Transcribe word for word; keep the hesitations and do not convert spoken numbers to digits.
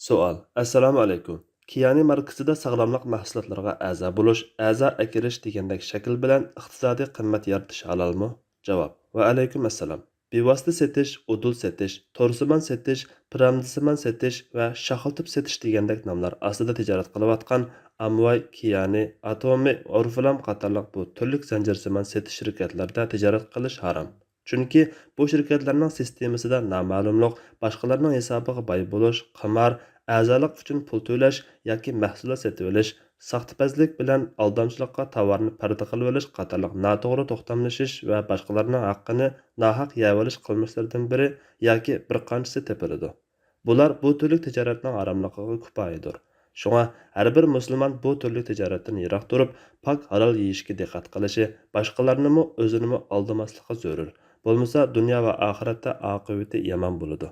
سوئال: ئەسسالامۇ ئەلەيكۇم. كىيانى ماركىسىدا ساغلاملىق مەھسۇلاتلىرىغا ئەزا بولۇش، ئەزا ئەكىرىش دېگەندەك شەكىل بىلەن ئىقتىسادىي قىممەت يارىتىش ھالالمۇ؟ جاۋاب: ۋەئەلەيكۇم ئەسسالام. بىۋاسىتە سېتىش، ئۇدۇل سېتىش، تورسىمان سېتىش، پىرەمدىسىمان سېتىش ۋە شاخلىتىپ سېتىش دېگەندەك ناملار ئاستىدا تىجارەت قىلىۋاتقان ئامۋاي، كىيانى، ئاتومى، ئورفىلام قاتارلىق بۇ تۈرلۈك زەنجىرسىمان سېتىش شىركەتلەردە تىجارەت قىلىش ھارام. چۈنكى بۇ شىركەتلەرنىڭ سىستېمىسىدا نامەلۇملۇق، باشقىلارنىڭ ھېسابىغا باي بولۇش، قىمار، ئەزالىق ئۈچۈن پۇل تۆلەش ياكى مەھسۇلات سېتىۋېلىش، ساختىپەزلىك بىلەن ئالدامچىلىققا تاۋارنى پەردە قىلىۋېلىش قاتارلىق ناتوغرا توختاملىشىش ۋە باشقىلارنىڭ ھەققىنى ناھەق يەۋېلىش قىلمىشلىرىدىن بىرى ياكى بىر قانچىسى تېپىلىدۇ. بۇلار بۇ تۈرلۈك تىجارەتنىڭ ھاراملىقىغا كۇپايىدۇر. شۇڭا ھەر بىر مۇسۇلمان بۇ تۈرلۈك تىجارەتتىن يىراق تۇرۇپ، پاك ھالال يېيىشكە دىققەت قىلىشى، باشقىلارنىمۇ، ئۆزىنىمۇ ئالدىماسلىقى زۆرۈر. بولمىسا دۇنيا ۋە ئاخىرەتتە ئاقىۋىتى يامان بولىدۇ.